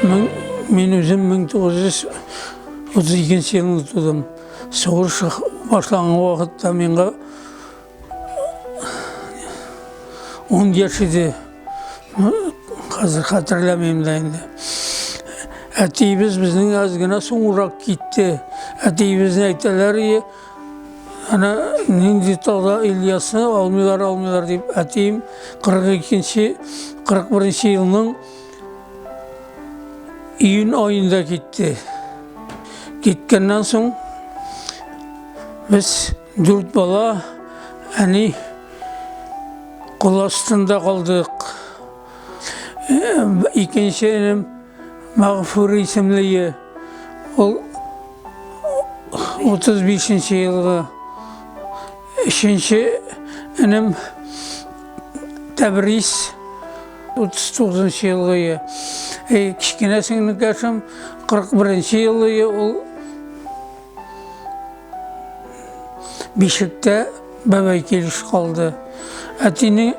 Мин үзем 1932 елны тудым. Сугыш башланган вакытта миңа 10 яшь иде. Хәзер хәтерләмим дә инде. Әтиебез безнең аз гына соңрак китте. Әтиебезне әйтәләр, әнә нинди таза Ильясны алмыйлар, алмыйлар дип. Әтием 42-нче, 41 елның июнь аенда китте. Киткәннән соң без дүрт бала, әни кул астында калдык. Икенче энем Мәгъфүр исемле, ул 35 елгы. Өченче энем Тәбрис 39 елгы. Кечкенә сеңлекәшем 41 елгы, ул бишектә бәбәй килеш калды. Әтинең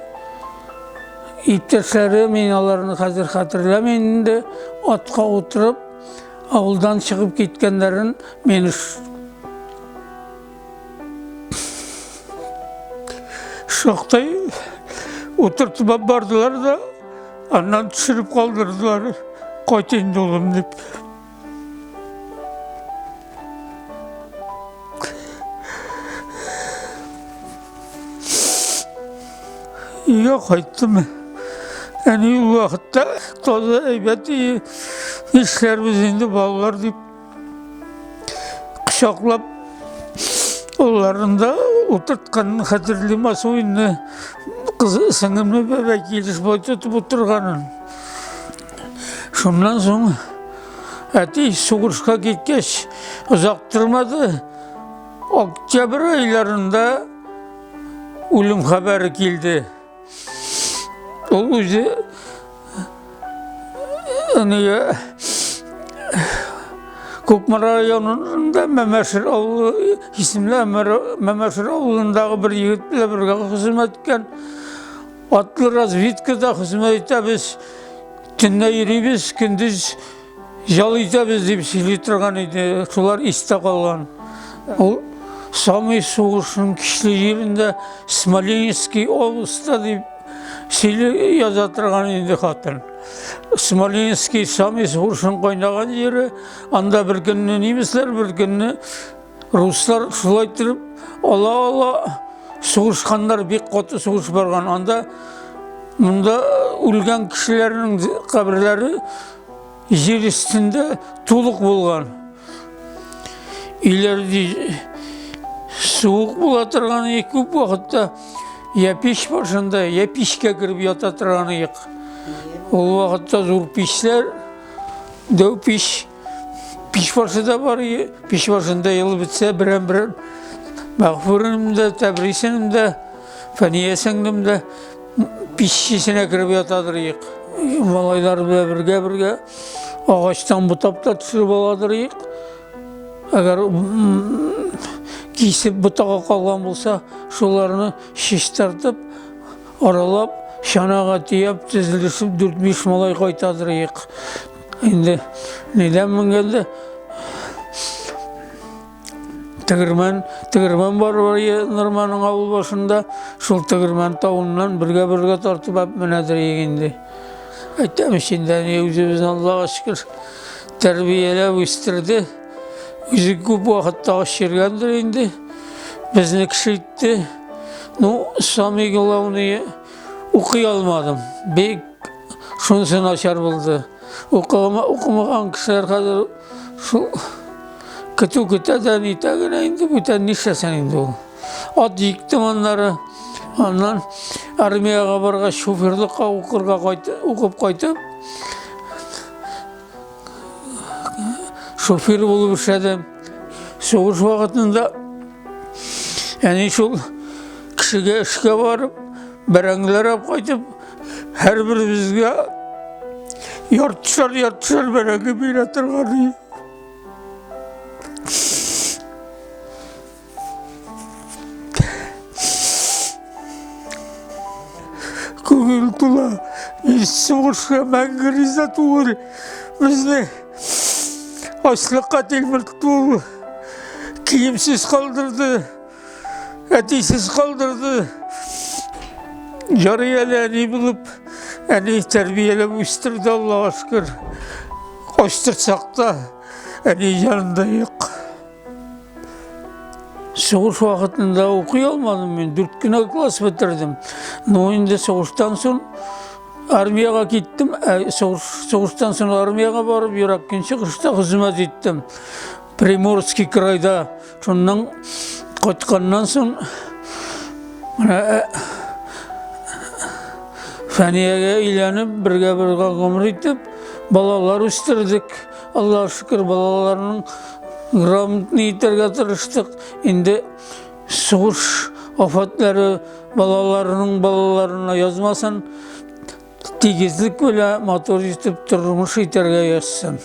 иптәшләре, мин аларны хәзер хәтерләмим инде, атка утырып, авылдан чыгып киткәннәрен мин шактый утыртып бардылар да, аннан төшереп калдырдылар. Кайт инде, улым, дип. Өйгә кайттым. Әни ул вакытта таза әйбәт, нишләрбез инде, балалар, дип кочаклап улларын да утыртканын хәтерлим, асуинны кызы сеңлемне бәбәй килеш болай тотып утырганын. Шуннан соң әти сугышка киткәч озак тормады. Октябрь айларында үлем хәбәре килде. Ул үзе әнигә Кукмара районында Мәмәшир авылы исемле Мәмәшир авылындагы бер егет белән бергә хезмәт иткән. Атлы разведкада хезмәт итәбез. Төнлә йөрибез, көндез ял итәбез дип сөйли торган иде. Шулар истә калган. Ул самый сугышның көчле җирендә Смоленский областьта дип сөйли яза торган инде хатын. Смоленский самый сугышның кайнаган җире. Анда бер көнне немецлар, бер көнне руслар шулай итеп ала-ала сугышканнар, бик каты сугыш барган. Анда монда үлгән кешеләрнең каберләре җир өстендә тулык булган. Өйләрдә суык була торган иде күп вакытта, я пич башында, я пичкә кереп ята торган идек. Ул вакытта зур пичләр, дәү пич, пич башы да бар иде. Пич башында елып бетсә, берәм-берәм Мәгъфүрем дә, Тәбрисем дә, Фәния сеңлем дә пич эченә кереп ятадыр идек. Малайлар белән бергә-бергә агачтан ботап та төшереп аладыр идек. Әгәр кисеп ботага калган булса, шуларны чистартып, аралап, чанага төяп, тезелешеп дүрт-биш малай кайтадыр идек. Инде нидән менгәндә тегермән, тегермән бар Норманың авыл башында, шул тегермән тавыннан бергә-бергә тартып алып менәдер инде. Әйтәм ич инде, әни үзебезне Аллага шөкер тәрбияләп үстерде. Үзе күп вакытта ач йөргәндер инде. Безне кеше итте. Ну, самый главное, укый алмадым. Бик шунысы начар булды. Укыма, укымаган кешеләр хәзер шул көтү көтә дә нитә генә инде, бүтән нишләсәң инде ул. Ат җиктем аннары. Аннан армиягә баргач шоферлыкка укырга кайт, укып кайтып, шофер булып эшләдем. Сугыш вакытында әни шул кешегә эшкә барып, бәрәңгеләр алып кайтып, һәрберебезгә яртышар-яртышар бәрәңге бирә торган иде. Күңел тула. Мин сугышка мәңге риза түгел. Безне ачлыкка тилмертте ул. Киемсез калдырды. Әтисез калдырды. Ярый әле әни булып, әни тәрбияләп үстерде, Аллага шөкер. Качтырсак та, әни янында юк. Сугыш вакытында укый алмадым мин, дүрт кенә класс бетердем. Ну, инде сугыштан соң армиягә киттем. Ә, сугыш, сугыштан соң армиягә барып, Ерак Көнчыгышта хезмәт иттем. Приморский крайда. Шуннан кайтканнан соң менә ә, Фәниягә өйләнеп, бергә-бергә гомер итеп, балалар үстердек. Аллаһ шөкер, балаларның грамотный итәргә тырыштык. Инде сугыш афәтләре балаларының балаларына язмасын, тигезлек белән матур итеп тормыш итәргә язсын.